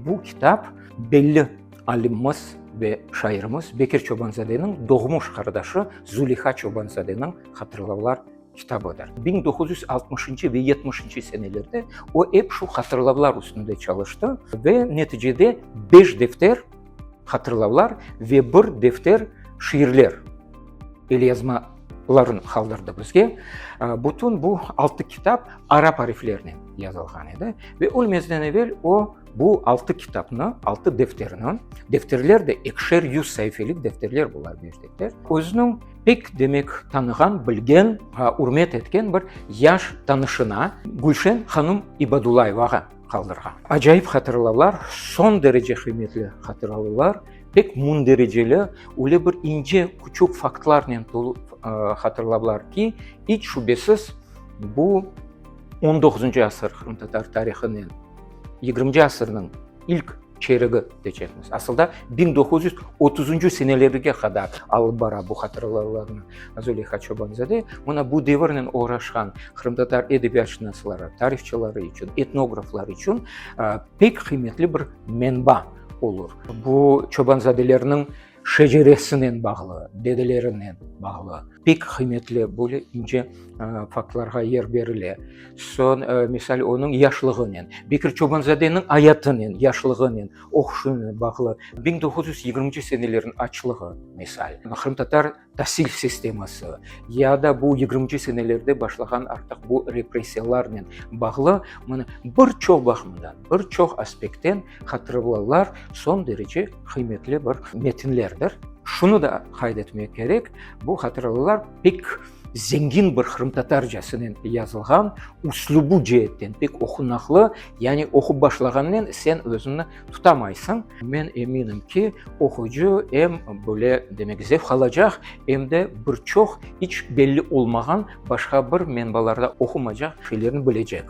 Bu kitap belli alimimiz ve şairimiz Bekir Çobanzadeniñ doğmuş qardaşı Zuliha Çobanzadeniñ hatırlavlar kitabıdır. 1960-ncı ve yetmişinci senelerde o ep şu hatırlavlar üstünde çalıştı ve neticede beş defter hatırlavlar ve bir defter şiirler elyazmaların qaldırdı bizge. Bütün bu altı kitap arap ariflerinen yazılğan edi ve ölmezden evel o bu altı kitapnı, altı defterni, defterler de ekişer yüz saifelik defterler bular beş defter, özüniñ Pek, demek, tanığan, bilgen, ürmet etken bir yaş tanışına, Gülşen hanım İbadullayevağa qaldırğan. Acayip hatırlavlar, soñ derece qıymetli hatırlavlar, pek mündericeli, öyle bir ince, küçük faktlarnen tolu hatırlavlar ki, iç şübesiz, bu on doquzıncı asır qırımtatar tarihınen yigirminci asırnıñ ilk çerigi deycekmiz. Asılda 1930-cı senelerge qadar alıp bara bu hatırlavlarnı Züleyha Çobanzade. Mına bu devirnen oğraşqan qırımtatar edebiyatşınasları, tarihçıları içün, etnograflar içün pek qıymetli bir menba olur. Bu Çobanzadelerniñ şeceresinen bağlı, dedelerinen bağlı pek qıymetli böyle ince faktlarğa yer berile. Soñ, misal, onıñ yaşlığınen, Bekir Çobanzadeniñ ayatınen, yaşlığınen, oquşınen bağlı 1920-nci senelerniñ açlığı, misal, qırımtatar tasil sisteması ya da bu yigirminci senelerde başlağan artıq bu repressiyalarnen bağlı, mına, bir çoq baqımdan, bir çoq aspektten hatırlavlar soñ derece qıymetli bir metinlerdir. Şunı da qayd etmek kerek, bu hatırlavlar pek zengin bir qırımtatarcasınen yazılğan, üslübi ceetten pek oqunaqlı, yani oqup başlağannen sen özüñni tutamaysıñ. Men eminim ki, oqucı em böyle, demek, zevq alacaq, em de bir çoq iç belli olmağan, başqa bir menbalarda oqumacaq şeylerni bilecek.